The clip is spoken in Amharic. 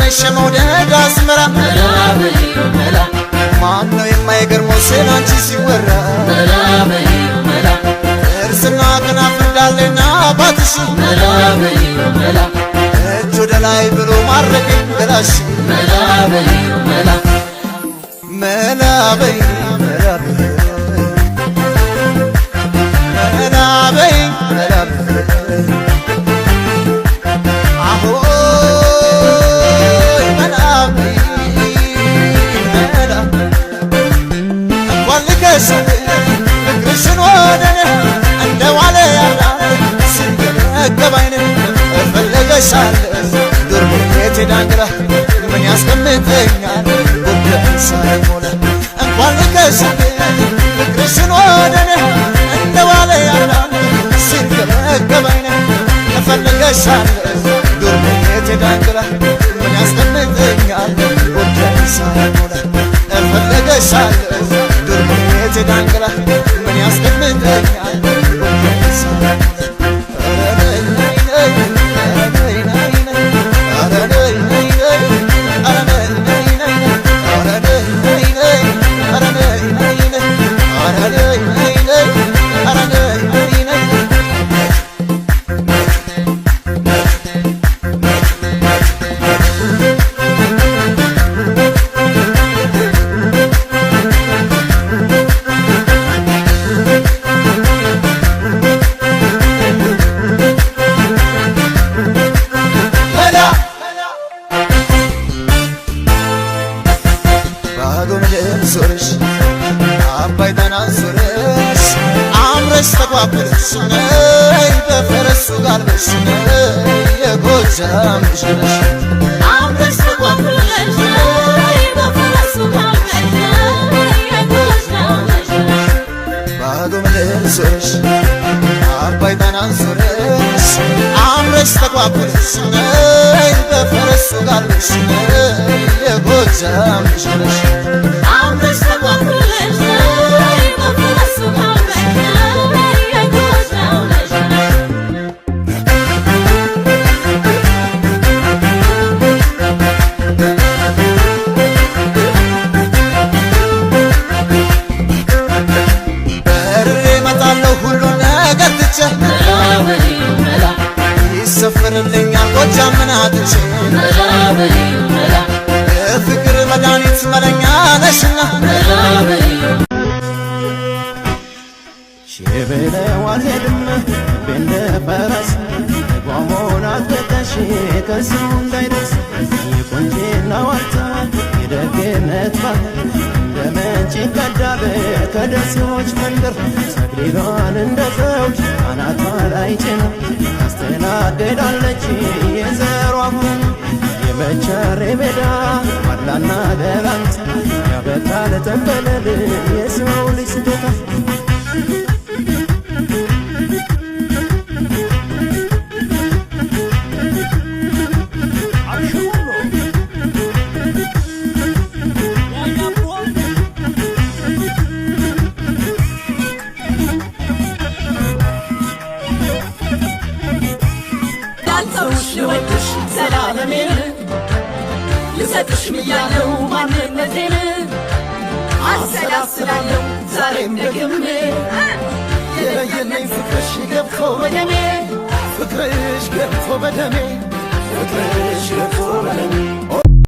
ነሽ የመውደድ አዝመራ። መላ በይው መላ። ማነው የማይገርመው ስላንቺ ሲወራ? መላ በይው መላ። ጥርስና ከናፍር እንዳለና አባትሽ፣ መላ በይው መላ። እጅ ወደ ላይ ብሎ ማረከኝ ገላሽ። መላ በይው መላ። መላ በይ መላ በይ፣ መላ በይ መላ በይ፣ አሆይ መላ በይ መላ። እንኳን ልከስልሽ ፍቅርሽን ወደኔ፣ እንደ ዋለ ያለ ሲንገበገብ ዓይኔ እፈለገሻለሁ። ዱር ቤቴ ዳንግላ ምን ያስቀምጠኛል ጉዳይ ሳይሞላ? እንኳን ልከስልሽ ፍቅርሽን ወደኔ፣ እንደ ዋለ ያለ ሲንገበገብ ዓይኔ እፈለገሻለሁ። ዱር ቤቴ ዳንግላ ምን ያስቀምጠኛል ጉዳይ ሳይሞላ? እፈለገሻለሁ። ዱር ቤቴ ዳንግላ ምን ያስቀምጠኛል ጉዳይ ሳይሞላ? ኧረ ነይ ነይ፣ ኧረ ነይ ነይ ነይ፣ ኧረ ነይ ነይ ነይ፣ ኧረ ነይ ነይ ነይ፣ ኧረ ነይ ነይ ነይ፣ ኧረ ነይ ነይ ነይ፣ ኧረ ነይ ነይ ነይ፣ ኧረ ነይ ነይ ነይ። መላ። ባዶ ምድር ዞረሽ፣ አባይ ጣናን ዞረሽ፣ አምረሽ ተኳኩለሽ ነይ፣ በፈረሱ ጋልበሽ ነይ፣ የጎጃም ልጅ ነሽ። አምረሽ ተኳኩለሽ ነይ፣ በፈረሱ ጋልበሽ ነይ፣ የጎጃም ልጅ ነሽ። ባዶ ምድር ዞረሽ፣ አባይ ጣናን ዞረሽ፣ አምረሽ ተኳኩለሽ ነይ፣ በፈረሱ ጋልበሽ ነይ፣ የጎጃም ልጅ ነሽ። አምረሽ ተኳኩለሽ ነይ፣ በፈረሱ ጋልበሽ ነይ፣ የጎጃም ልጅ ነሽ። በርሬ እመጣለሁ ሁሉን ነገር ትቼ፣ መላ በይው መላ። ይሰፍርልኛል ጎጃምን አጥቼ? መላ በይው መላ። የፍቅር መድኃኒት መለኛ ነሽና። መላ በይው። ሺ ብለው አልሄድም እንደ ፈረስ፣ ጓሞን አጥብቀሽ ከሰው እንዳይደርስ። የቆንጅና ዋልታ የደግነት ባህል እንደ ምንጭ ይቀዳል ከደሴዎች መንደር። ተክሊሏን እንደ ዘውድ አናቷ ላይ ጭና ታስተናግዳለች የዘሯ ሁሉ። የመቸሬ ሜዳ ዋላና ደላንት ያበቃል ጠንበለል የሰው ልጅ ስጦታ። ላልተውሽ ልወድሽ ዘላለሜን፣ ልሰጥሽ ምያለው ማንነቴን። አሰላስላለሁ ዛሬም ደግሜ፣ የለየለኝ ፍቅርሽ ገብቶ በደሜ፣ ፍቅርሽ ገብቶ በደሜ፣ ፍቅርሽ ገብቶ በደሜ።